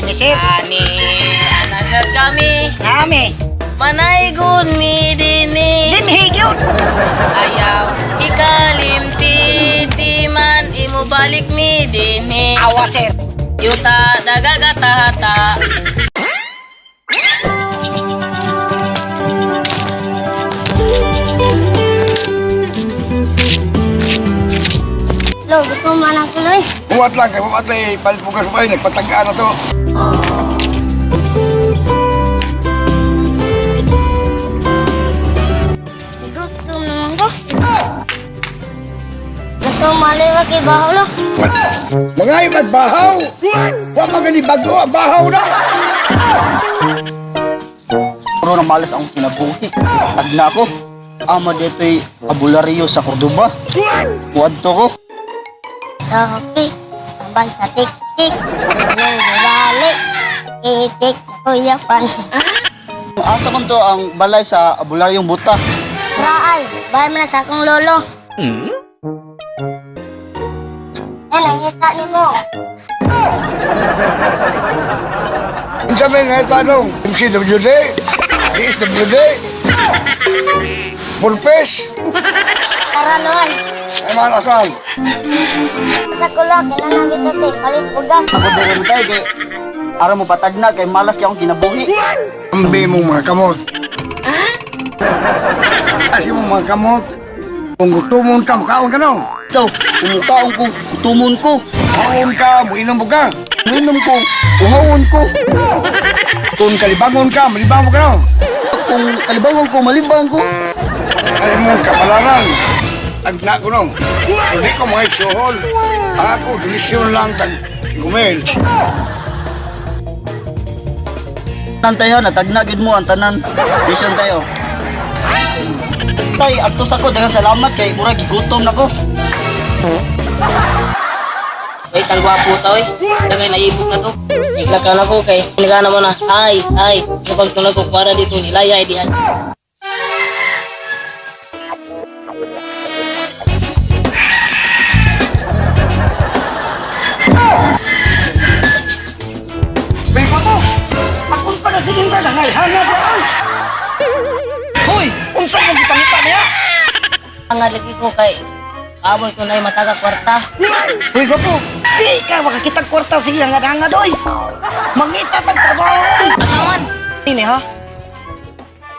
mi, sir. Ani, anasad kami. Nami. Manaygon mi dinhi. Dinhi gyud. Ayaw ikalimti ti man imo balik mi dinhi. Awa, sir. Yuta dagagatahata. Lo, gusto mo man ang tuloy. Buhat lang, kay buhat lang, palit mo ka sa bahay, nagpatagaan na to. Gusto naman ko. Gusto mo maliwa kay baho, lo. Mga iba't bahaw! Wa man gani bago ang bahaw na! Pero na malas ang kinabuhi. Tagna ko. Ama dito'y abularyo sa Cordoba. Muadto ko. Toki, abay sa tik-tik. Nung balik, itik na kuyapan. Asa kon to ang balay sa abularyong buta. Raay, bahay mo na sa akong lolo. Hmm? Eh, nangita ni mo. Unsa may nga tanong? MCWD? DSWD? Purpose? Tara, Loy. Ay mga asal. Sa kulo, kailangan namin ito, palit bugas. Ako diri tayo kay ara mo patagna kay malas kay akong kinabuhi. Ambi mong mga kamot. Asi mong mga kamot. Kung gutomon ka, mukaon ka no. Ikaw, umukaon ko, gutumon ko, Kaon ka, muinom mo ka. minom ko, uhawon ko. Kung kalibangon ka, malibang mo ka no. Kung kalibangon ko, malibang ko. Ay mong kapalaran. Tagna ko no. Hindi ko mga iksuhol. Ang ako, solusyon lang tag gumel. Tanan tayo, natagna gid mo ang tanan. Vision tayo. Tay, adto sa ko, daghang salamat kay murag gigutom na ko. Ay, tang gwapo ta oy. Dagay naibok na to. Igla ka na ko kay nagana mo na. Ay, ay, bukag tulag ko para dito nilaya dihan. May ko. Akong pa na sige ba nangayhanga ko ay. Hoy, unsa mong gipangita niya? Ang lagi ko kay aboy ko na mataga kwarta. Hoy, gwapo. Di ka makakita kwarta sige hangad-hangad oy. Mangita tag trabaho oy. Asawan, Ini ha.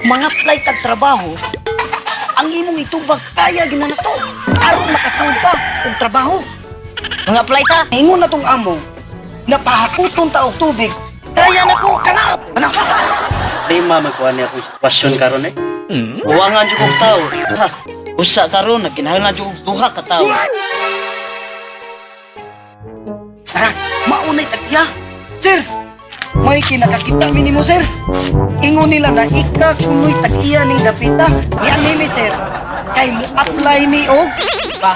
Mga apply tag trabaho. Ang imong itubag kaya ginana to. Aron makasud ka og trabaho. mga apply ta. Ingon na tong amo na pahakuton ta og tubig. Kaya na ko kana. Ano? Di ma magkuha niya akong sitwasyon karon eh. Uwangan jud kong tao. Ha. Usa karon nagkinahanglan jud kog duha ka tawo. Tara, maunay tagya. Sir, may kinakakita mi nimo, sir. Ingon nila na ika kunoy tag-iya ning dapita. Yan nimi, sir. Kay mo apply mi og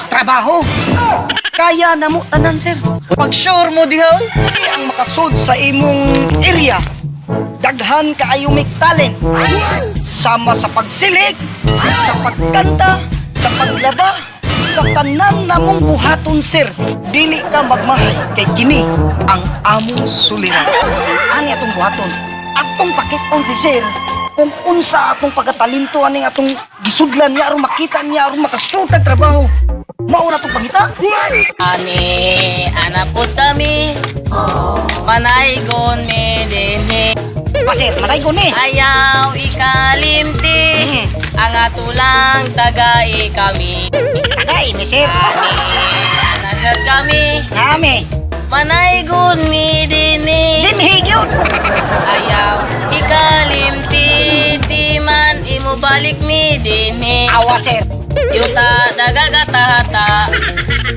trabaho. Kaya na mo tanan, sir. Pag sure mo diha oy. Di ang makasud sa imong area. Daghan kaayo mig talent. Sama sa pagsilig, sa pagkanta, sa paglaba, sa tanan namong buhaton, sir. Dili ka magmahay kay kini ang among suliran. Ani atong buhaton? Atong pakiton si sir kung unsa atong pagkatalinto aning atong gisudlan niya aron makita niya aron makasutag trabaho. Mao na atong pangita. Ani, anapod kami. Manaygon mi dinhi. Pa sir, manay ko ni. Ayaw ikalimti. Ang atulang tagay kami. Tagay mi, sir. Ani, anasad kami. Nami. Manaygon mi dinhi. Dinhi gyud. Ayaw ikalimti ti man imo balik mi dinhi. Awa, sir. Yuta dagagatahata.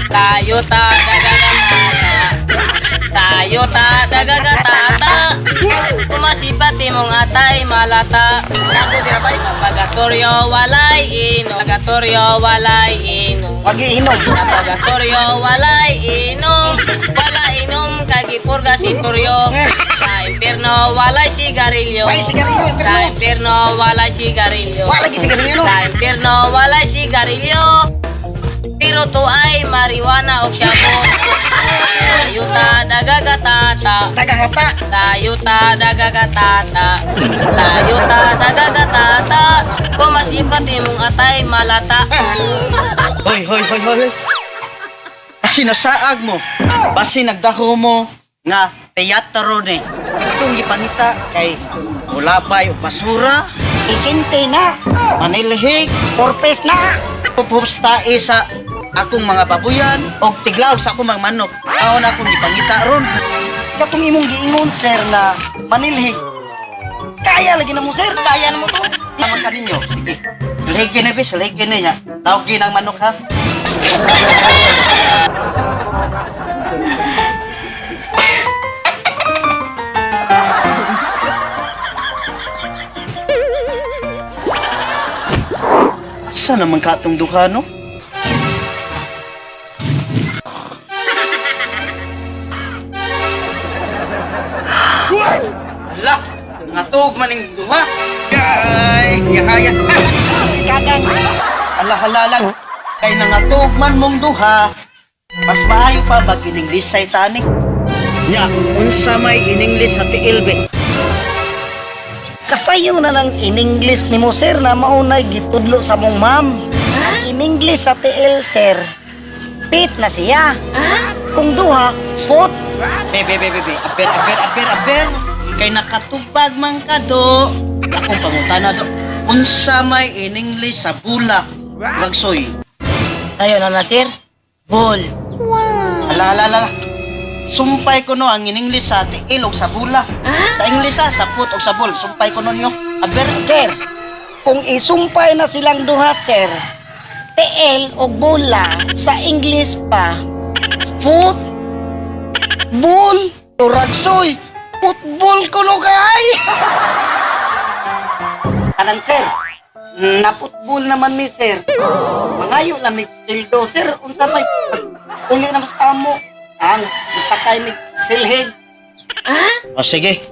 Tayo ta dagagatahata. Tayo ta dagagatata. Kumasipat imong atay malata. Pagatoryo walay inom. Pagatoryo walay inom. Wag iinom. Pagatoryo walay inom. Wala inom kagipurga si Toryo. Sa impierno walay sigarilyo. Walay sigarilyo, impierno. Sa impierno walay sigarilyo. Wala lagi sigarilyo, no? Sa impierno walay sigarilyo. Pero to ay marijuana o shabu. Tayuta dagagatata. Nagangata. Tayuta dagagatata. Tayuta dagagatata. Kumasipat imong atay malata. Hoy, hoy, hoy, hoy. Basi nasaag mo. Basi nagdaho mo nga teatro ni. Itong gipangita kay mulabay o basura, Isinte na. manilhig, Porpes na. pupustae sa akong mga babuyan o tiglaw sa akong mga manok. Aon akong gipangita ron. Katong imong giingon, sir, na manilhig. Kaya lagi na mo, sir. Kaya na mo to. Tama ka ninyo. Sige. Lihig gini, bis. Lihig gini niya. Tawag gini ang manok, ha? Saan naman ka itong duha, no? Ala, ngatog maning duha. Ay, yahaya. Kagang. Ala halalan. Kay nangatog man mong duha. Mas maayo pa bag ininglis sa Titanic. Nya, unsa may ininglis sa tiil be? Kasayo na lang in English ni mo, sir, na maunay gitudlo sa mong ma'am. Ang in English sa TL, sir, pit na siya. Kung duha, foot. Be, be, be, be, be. Aber, aber, aber, aber. Kay nakatubag man ka do. Akong pangutana do. Unsa may ininglis sa bula? Wagsoy. Tayo na na sir. Ball. Ala, ala, ala. Sumpay ko no ang ininglis sa tiil og sa bula. Sa English ha, sa foot og sa ball. Sumpay ko no nyo. Aber, Sir, kung isumpay na silang duha, sir, TL o bola sa English pa, foot, bull, turagsoy, football ko no kay. Anang sir, naputbol naman mi sir. Mangayo na mi tildo sir, unsa may uli na mas tamo. Ang sakay mi silhig. O sige,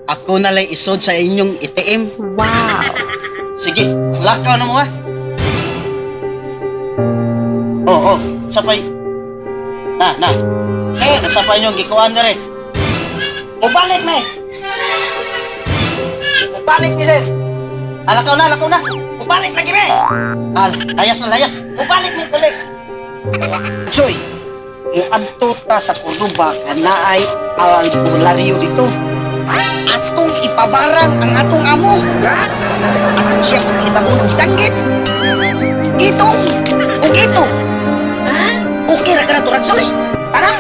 ako na lang isod sa inyong ATM. Wow! Sige, lakaw na mo ha. Oo, oh, sapay. Na, na. Eh, sapay nyo, gikuan na rin. Ubalik me. Ubalik mi sir. Alakaw na, alakaw na. Ubalik lagi me. Al, layas na, layas. Ubalik mi dali. Choy, muadto ta sa Cordoba kanaay albularyo dito. Atong ipabarang ang atong amo. Atong siya pagkalibangon og danggit. Itong ug ito. Okay ra ka na turag soy. Tara.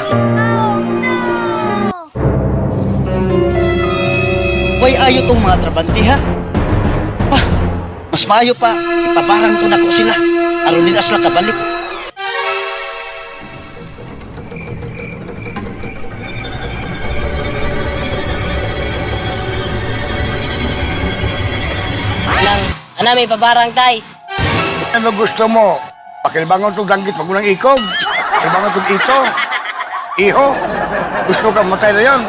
Way ayo tong mga trabante ha. Ah, mas maayo pa, ipabarang to nako sila. Aron nila sila kabalik. Nang ana may pabarang tay. Ano gusto mo? Pakilbangon tong danggit pag unang ikog. Pakilbangon tong ito. Iho. Gusto ka matay na yon.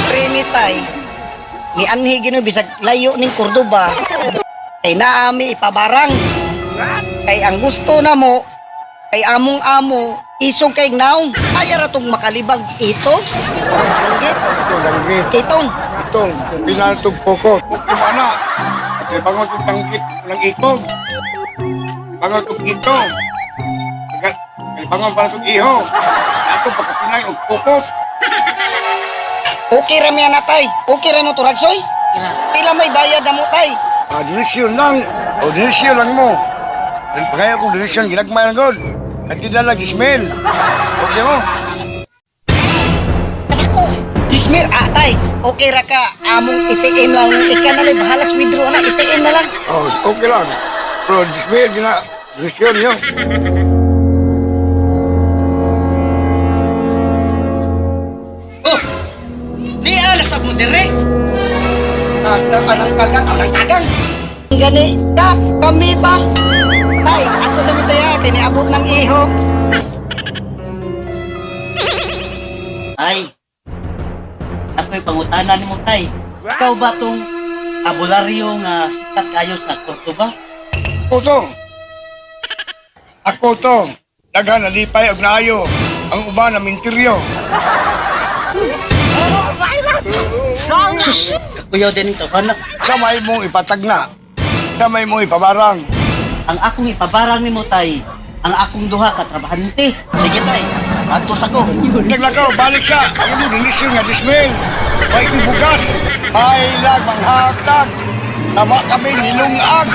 Trinitay. Ni anhi gino bisag layo ning Cordoba. Kay naami ipabarang. Kay ang gusto na mo kay among amo isog kay naong kaya ra tong makalibag ito. Danggit, Ito, danggit. Itong Itong, pinatog poko. Kung ana, pakilbangon tong danggit unang ikog. Bangon tong ito. Pakilbangon para tong iho. Ato pagkapinay og pukot. okay ra mi anatay. Okay ra no turagsoy. Kira. Pila may bayad na mo tay. Ah, donasyon lang. O, donasyon lang mo. Pagaya kong donasyon, ginagmay lang god. Nagtila lang, 10,000. Okay mo? Ako, Dismir atay. Okay ra ka among ATM lang ika na lang bahalas withdraw na ATM na lang. Oh, okay lang. Pero 10,000, gina, donasyon yun. Oh! Di alas mo dire. Kagang anang kagang anang kagang. Gani ka kami ba? Tay, ato sa mitaya tiniabot ng iho. Ay, ako'y pangutana ni mo tay. Ikaw ba tong abularyo nga sikat kayo sa Cordoba? Ako to. Ako to. Daghan nalipay og naayo. Ang uban na minteryo. Sus, kakuyaw din ito. Anak, Sa may mong ipatagna. Sa may mong ipabarang. ang akong ipabarang nimo tay, ang akong duha ka trabahante. Sige tay, adto sa ko. Naglakaw, balik siya. Ang imong donisyon nga 10,000. May kong bugas. Ay lang, manghatag. Tama kami nilungag.